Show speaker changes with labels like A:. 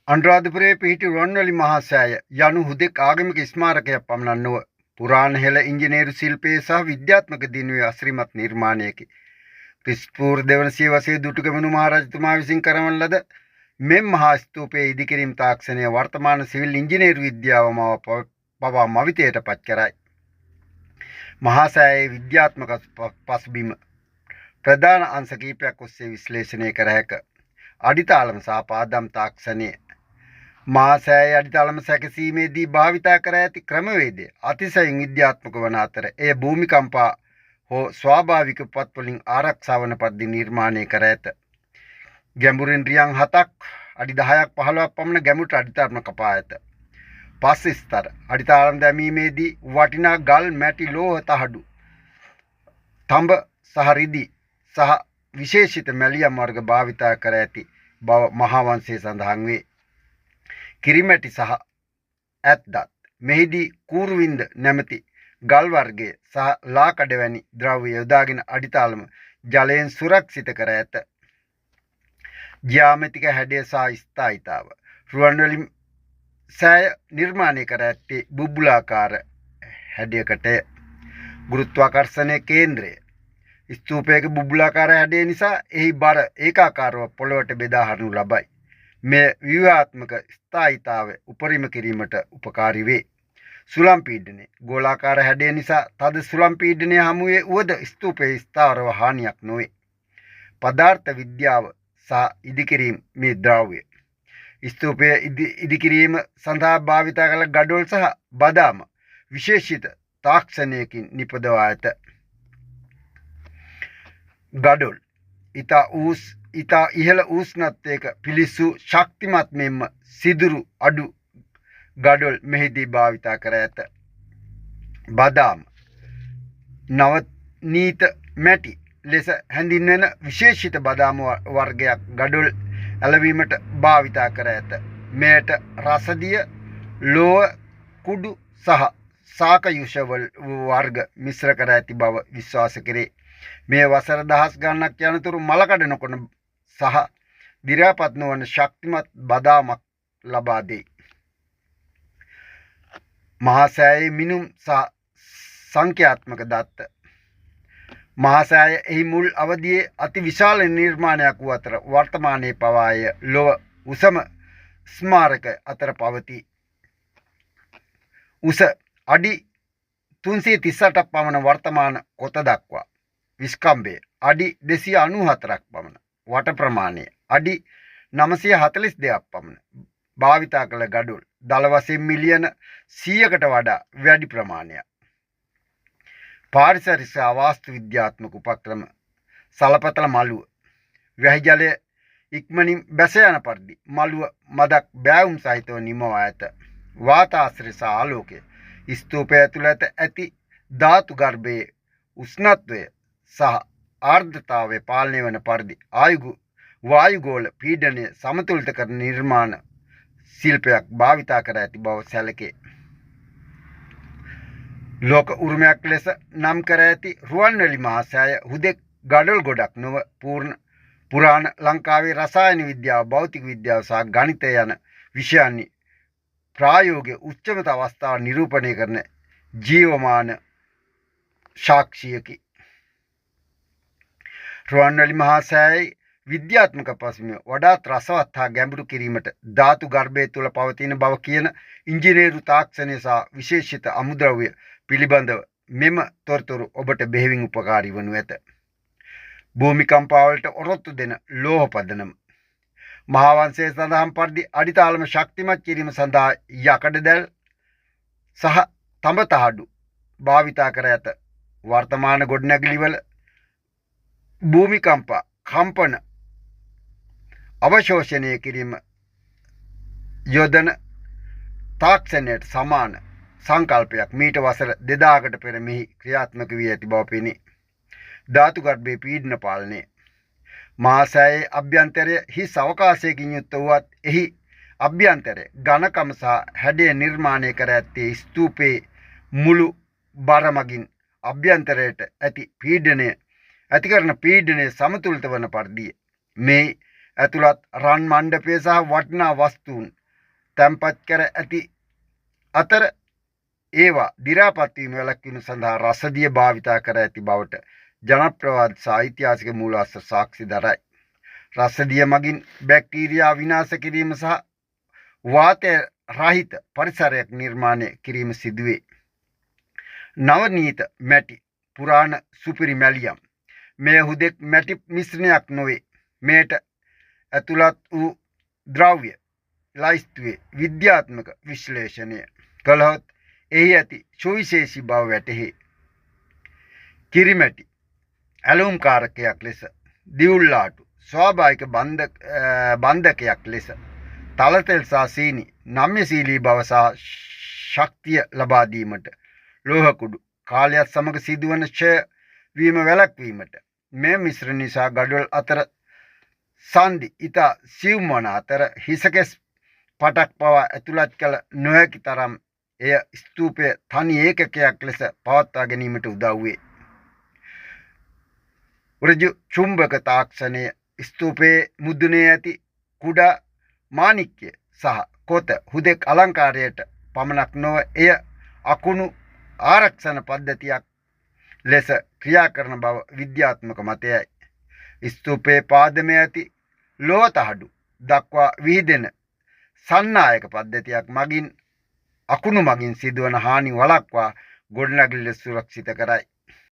A: අනුරාධපුරයේ පිහිටි රුවන්වැලි මහා සෑය යනු හුදෙක් ආගමික ස්මාරකයක් පමණක් නොව පුරාණ හෙළ ඉංජිනේරු ශිල්පයේ සහ විද්‍යාත්මක දියුණුවේ අසිරිමත් නිර්මාණයකි. ක්‍රිස්තුපූර්ව දෙවන සියවසේ දුටුගැමුණු මහරජතුමා විසින් කරවන ලද මෙම මහා ස්තූපයේ ඉදිකිරීම් තාක්ෂණය වර්තමාන සිවිල් ඉංජිනේරු විද්‍යාව පවා මවිතයට පත් කරයි. මහා සෑයේ විද්‍යාත්මක පසුබිම ප්‍රධාන අංශ කිහිපයක් ඔස්සේ විශ්ලේෂණය කර හැක. අඩිතාලම සහ පාදම් තාක්ෂණය. මහා සෑයේ අඩිතාලම සැකසීමේදී භාවිතා කර ඇති ක්‍රමවේදය අතිශයින් විද්‍යාත්මක වන අතර එය භූමිකම්පා හෝ ස්වාභාවික විපත් වලින් ආරක්ෂා වන පරිදි නිර්මාණය කර ඇත. ගැඹුරින් රියන් 7ක් අඩි 10ක් 15ක් පමණ ගැඹුරට අඩිතාලම කපා ඇත. පස් ස්තර අඩිතාලම දැමීමේදී වටිනා ගල්, මැටි, ලෝහ තහඩු, තඹ සහ රිදි සහ විශේෂිත මැලියම් වර්ග භාවිතා කර ඇති බව මහා වංශයේ සඳහන් වේ. කිරිමැටි සහ ඇත්දත් මෙහිදී කූරුවින්ද නැමැති ගල් වර්ගය සහ ලාකඩ වැනි ද්‍රව්‍ය යොදාගෙන අඩිතාලම ජලයෙන් සුරක්ෂිත කර ඇත. ජ්‍යාමිතික හැඩය සහ ස්ථායීතාව. රුවන්වැලි සෑය නිර්මාණය කර ඇත්තේ බුබුලාකාර හැඩයකටය. ගුරුත්වාකර්ෂණය කේන්ද්‍රය. ස්තූපයක බුබුලාකාර හැඩය නිසා එහි බර ඒකාකාරව පොළොවට බෙදා හරිනු ලබයි. මෙය ව්‍යුහාත්මක ස්ථායීතාවය උපරිම කිරීමට උපකාරී වේ. සුළං පීඩනය. ගෝලාකාර හැඩය නිසා තද සුළං පීඩනය හමුවේ වුවද ස්තූපයේ ස්ථාවරව හානියක් නොවේ. පදාර්ථ විද්‍යාව සහ ඉදිකිරීම් මේ ද්‍රව්‍ය. ස්තූපය ඉදිකිරීම සඳහා භාවිතා කළ ගඩොල් සහ බදාම විශේෂිත තාක්ෂණයකින් නිපදවා ඇත. ගඩොල් ඉතා ඉහළ උෂ්ණත්වයක පිලිස්සූ ශක්තිමත් මෙන්ම සිදුරු අඩු ගඩොල් මෙහිදී භාවිතා කර ඇත. බදාම නවනීත මැටි ලෙස හැඳින්වෙන විශේෂිත බදාම වර්ගයක් ගඩොල් ඇලවීමට භාවිතා කර ඇත. මෙයට රසදිය, ලෝහ, කුඩු සහ සාකයුෂ වර්ග මිශ්‍ර කර ඇති බව විශ්වාස කෙරේ. මේ වසර දහස් ගණනක් යනතුරු මලකඩ නොකන සහ දිරාපත් නොවන ශක්තිමත් බදාමක් ලබා දෙයි. මහා සෑයේ මිනුම් සහ සංඛ්‍යාත්මක දත්ත. මහා සෑය එහි මුල් අවදියේ අති විශාල නිර්මාණයක් වූ අතර වර්තමානයේ පවා එය ලොව උසම ස්මාරක අතර පවතී. උස අඩි 338ක් පමණ වර්තමාන කොත දක්වා, විස්කම්භය අඩි 294ක් පමණ, වට ප්‍රමාණය අඩි 942ක් පමණ, භාවිතා කළ ගඩොල් දළ වශයෙන් මිලියන 100කට වඩා වැඩි ප්‍රමාණයක්. පාරිසරික සහ වාස්තු විද්‍යාත්මක උපක්‍රම. සලපතල මළුව. වැහි ජලය ඉක්මනින් බැස යන පරිදි මළුව මදක් බෑවුම් සහිතව නිමවා ඇත. වාතාශ්‍රය සහ ආලෝකය. ස්තූපය ඇතුළත ඇති ධාතු ගර්භයේ උෂ්ණත්වය සහ ආර්ද්‍රතාවය පාලනය වන පරිදි වායුගෝල පීඩනය සමතුලිත කරන නිර්මාණ ශිල්පයක් භාවිතා කර ඇති බව සැලකේ. ලෝක උරුමයක් ලෙස නම් කර ඇති රුවන්වැලි මහා සෑය හුදෙක් ගඩොල් ගොඩක් නොව පූර්ණ පුරාණ ලංකාවේ රසායන විද්‍යාව, භෞතික විද්‍යාව සහ ගණිතය යන විෂයන්හි ප්‍රායෝගික උච්චම අවස්ථාව නිරූපණය කරන ජීවමාන සාක්ෂියකි. රුවන්වැලි මහා සෑයේ විද්‍යාත්මක පසුබිම වඩාත් රසවත් හා ගැඹුරු කිරීමට ධාතු ගර්භය තුළ පවතින බව කියන ඉංජිනේරු තාක්ෂණය සහ විශේෂිත අමුද්‍රව්‍ය පිළිබඳව මෙම තොරතුරු ඔබට බෙහෙවින් උපකාරී වනු ඇත. භූමිකම්පාවලට ඔරොත්තු දෙන ලෝහ පදනම. මහා වංශයේ සඳහන් පරිදි අඩිතාලම ශක්තිමත් කිරීම සඳහා යකඩ දැල් සහ තඹ තහඩු භාවිතා කර ඇත. වර්තමාන ගොඩනැගිලිවල භූමිකම්පා කම්පන අවශෝෂණය කිරීම යොදන තාක්ෂණයට සමාන සංකල්පයක් මීට වසර 2000කට පෙර මෙහි ක්‍රියාත්මක වී ඇති බව පෙනේ. ධාතු ගර්භයේ පීඩන පාලනය. මහා සෑයේ අභ්‍යන්තරය හිස් අවකාශයකින් යුක්ත වුවත් එහි අභ්‍යන්තරය ඝනකම සහ හැඩය නිර්මාණය කර ඇත්තේ ස්තූපයේ මුළු බර මගින් අභ්‍යන්තරයට ඇති පීඩනය ඇති කරන පීඩනය සමතුලිත වන පරිදිය. මේ ඇතුළත් රන් මණ්ඩපය සහ වටිනා වස්තුන් තැන්පත් කර ඇති අතර ඒවා දිරාපත් වීම වැළැක්වීම සඳහා රසදිය භාවිතා කර ඇති බවට ජනප්‍රවාද සහ ඓතිහාසික මූලාශ්‍ර සාක්ෂි දරයි. රසදිය මගින් බැක්ටීරියා විනාශ කිරීම සහ වාතය රහිත පරිසරයක් නිර්මාණය කිරීම සිදුවේ. නවනීත මැටි පුරාණ සුපිරි මැලියම්. මෙය හුදෙක් මැටි මිශ්‍රණයක් නොවේ. මෙයට ඇතුළත් වූ ද්‍රව්‍ය ලයිස්තුවේ විද්‍යාත්මක විශ්ලේෂණය කළහොත් එහි ඇති සුවිශේෂී බව වැටහේ. කිරිමැටි ඇලුම්කාරකයක් ලෙස, දිවුල්ලාටු ස්වාභාවික බන්ධකයක් ලෙස, තලතෙල් සහ සීනි නම්‍යශීලී බව සහ ශක්තිය ලබා දීමට, ලෝහ කුඩු කාලයත් සමග සිදුවන ක්ෂය වීම වැළැක්වීමට මේ මිශ්‍රණ නිසා ගඩොල් අතර සන්ධි ඉතා සියුම් වන අතර හිසකෙස් පටක් පවා ඇතුළත් කළ නොහැකි තරම් එය ස්තූපය තනි ඒකකයක් ලෙස පවත්වා ගැනීමට උදව් වේ. ඍජු චුම්බක තාක්ෂණය ස්තූපයේ මුදුනේ ඇති කුඩා මාණික්‍ය සහ කොත හුදෙක් අලංකාරයට පමණක් නොව එය අකුණු ආරක්ෂණ පද්ධතියක් ලෙස ක්‍රියා කරන බව විද්‍යාත්මක මතයයි. ස්තූපයේ පාදමේ ඇති ලෝහ තහඩු දක්වා විහිදෙන සන්නායක පද්ධතියක් මගින් අකුණු මගින් සිදුවන හානි වළක්වා ගොඩනැගිල්ල සුරක්ෂිත කරයි.